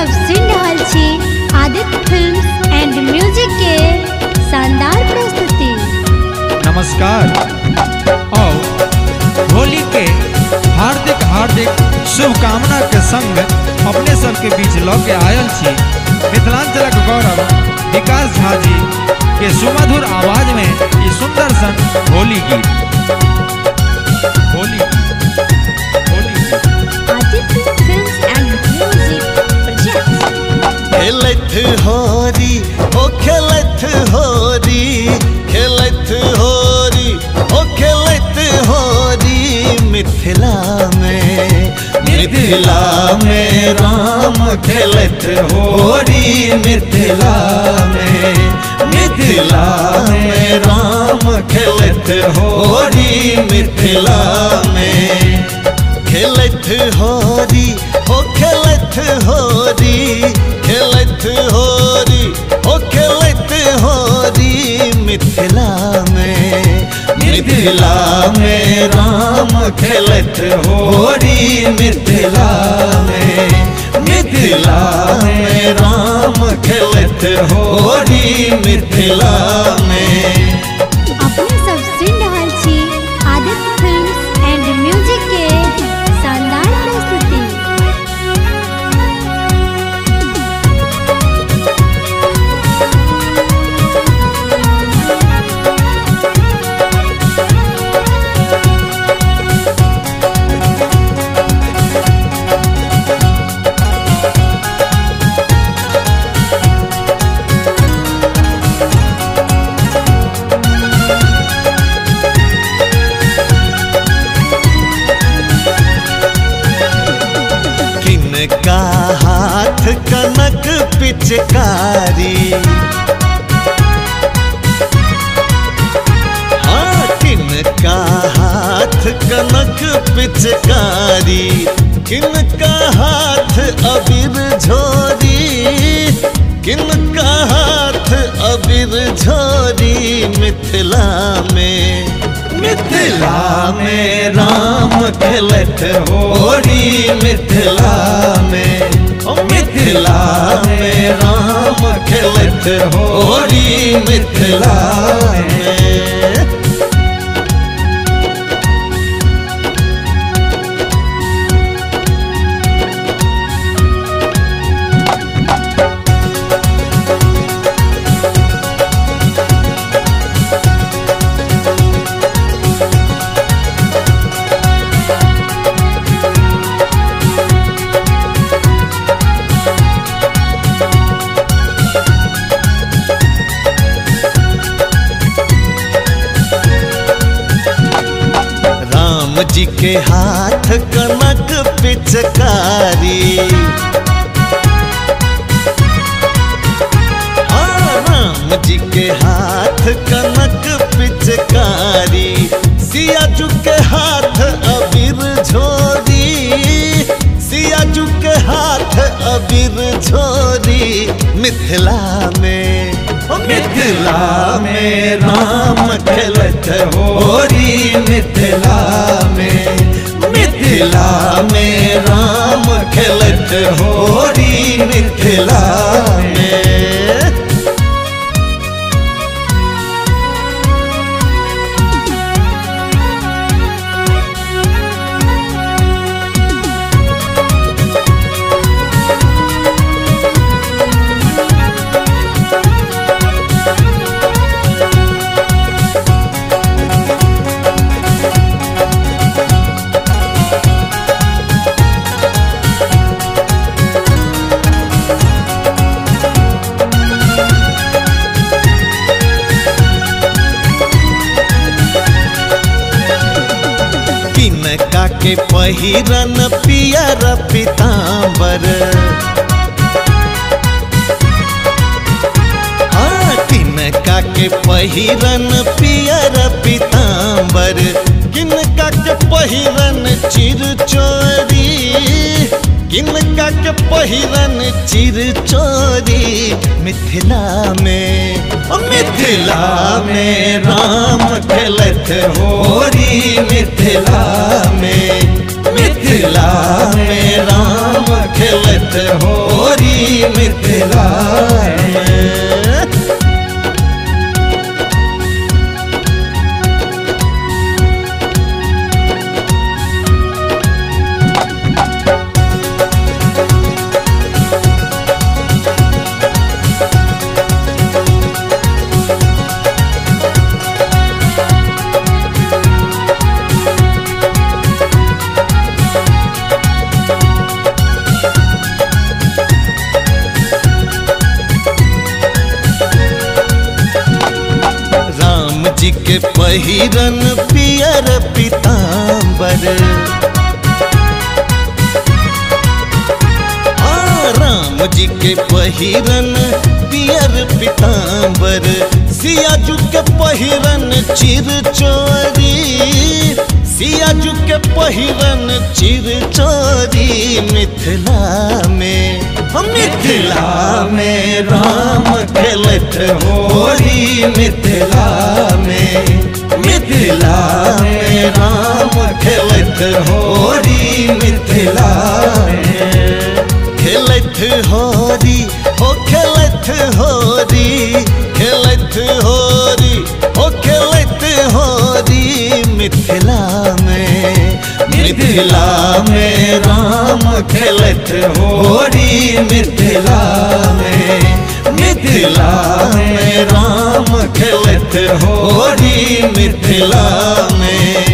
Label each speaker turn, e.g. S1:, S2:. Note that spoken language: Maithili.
S1: सब सुन रहल छी आदित्य फिल्म्स एंड म्यूजिक के शानदार प्रस्तुति।
S2: नमस्कार और होली के हार्दिक हार्दिक शुभकामना के संग अपने सबके बीच लऽ के आयल छी मिथिलांचलक गौरव विकास झा जी के सुमधुर आवाज में ये सुंदर सन होली गीत। Holi Holi
S1: Aditya films and music presents.
S3: खेलत होरी ओ खेलत होरी, खेलत होरी ओ खेलत होरी, मिथिला में, मिथिला में राम खेलत होरी, मिथिला में, मिथिला में राम खेलत होरी, मिथिला में। खेलत होरी ओ खेलत होरी, खेलत होरी ओ खेलत होरी, मिथिला में, मिथिला में राम खेलत होरी, मिथिला में, मिथिला में राम खेलत होरी, मिथिला में।
S1: अपने सब सुन रहल छी आदित्य फिल्म्स एंड म्यूजिक के शानदार प्रस्तुति।
S3: किनका हाथ कनक पिचकारी, हाँ किनका हाथ कनक पिचकारी, किनका हाथ अबीर झोरी, किनका हाथ अबीर झोरी, मिथिला में, मिथिला में राम खेलत होरी, मिथिला में, मिथिला में राम खेलत होरी, मिथिला में। राम जी के हाथ कनक पिचकारी, हाँ राम जी के हाथ कनक पिचकारी, सिया जी के हाथ अबीर झोरी, सिया जी के हाथ अबीर झोरी, मिथिला में, मिथिला में राम खेलत होरी, मिथिला में, मिथिला में राम खेलत होरी, मिथिला में। किनका के पहिरन पियर पीताम्बर, हाँ किनका के पहिरन पियर पीताम्बर, किनका के पहिरन चिर चोरी, किनका के पहिरन चिर चोरी, मिथिला में, मिथिला में राम खेलत होरी, मिथिला में, मिथिला में राम खेलत होरी मिथिला में। जी के पहिरन पियर पीताम्बर, राम जी के पहिरन पियर पीताम्बर, सियाजू के पहिरन चिर चोरी, सियाजू के पहिरन चिर चोरी मिथिला में, मिथिला में राम खेलत होरी मिथिला में, मिथिला में राम खेलत होरी मिथिला में। खेलत होरी हो खेलत होरी, खेलत होरी हो खेलत होरी मिथिला में, मिथिला में राम खेलत होरी मिथिला में, मिथिला में राम खेलत होरी मिथिला में।